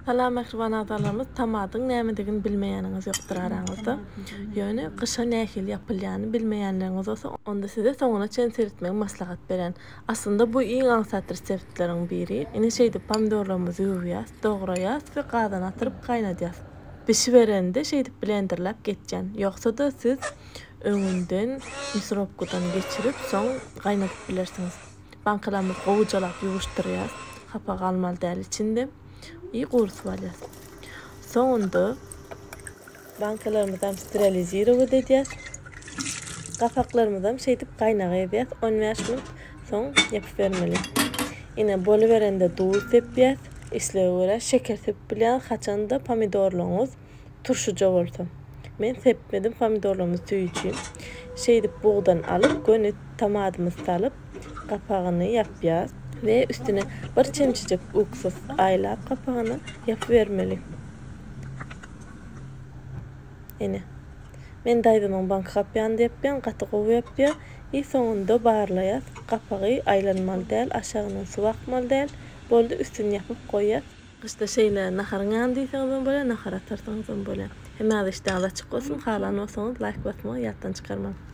Salam mähriban agzalarymyz tomadyň nämedigini bilmeýäniňiz ýokdur araňyzda. Ýöne gyşa nähili ýapylýanyny bilmeýänleriňiz bolsa onda size soňuna çenli seretmegi maslahat berýän. Aslynda bu iň aňsat reseptleriň biri. Ine şeýdip pomidorlarymyzy ýuwýas, dograýas we gazana atyryp gaýnadýas. Bişiberende şeýdip blenderläp geçýän. Ýogsa-da siz öňünden misrobkadan geçirip soň gaýnadyp bilersiňiz. Bankalarymyzy gowujalap ýuwuşdyrýas. Hapa galmaly däl içinde. I gury suw alýas. Soňunda bankalarymyzam sterilizirowat edýäs. Gapaklarymyzam şeýdip gaýnaga edýäs. 15 minut soň ýapyp bermeli. Ine boluberende duz sepýäs. Islege görä şeker sepip bilýäňiz. Haçanda pomidorlaryňyz turşuja bolsa. Men sepmedim pomidorlarymyz süýji. Şeýdip bugdan alyp göni tomadymyzy salyp gapagyny ýapýas we üstüne bir çemçejik uksus aýlap gapagyny ýapybermeli. Ine. Men daýzamyň banka gapýanyny ýapýan gaty gowy ýapýa. I soňunda barlaýas gapagy aýlanmaly däl aşagyndan suw akmaly däl. Boldy üstüni ýapyp goýýas. Gyşda şeýle naharyň ýany diýseňizem bolýar, nahar atarsaňyzam bolýar. Hemmäňize işdäňiz açyk bolsun, halan bolsaňyz laýk basmagy ýatdan çykarmaň.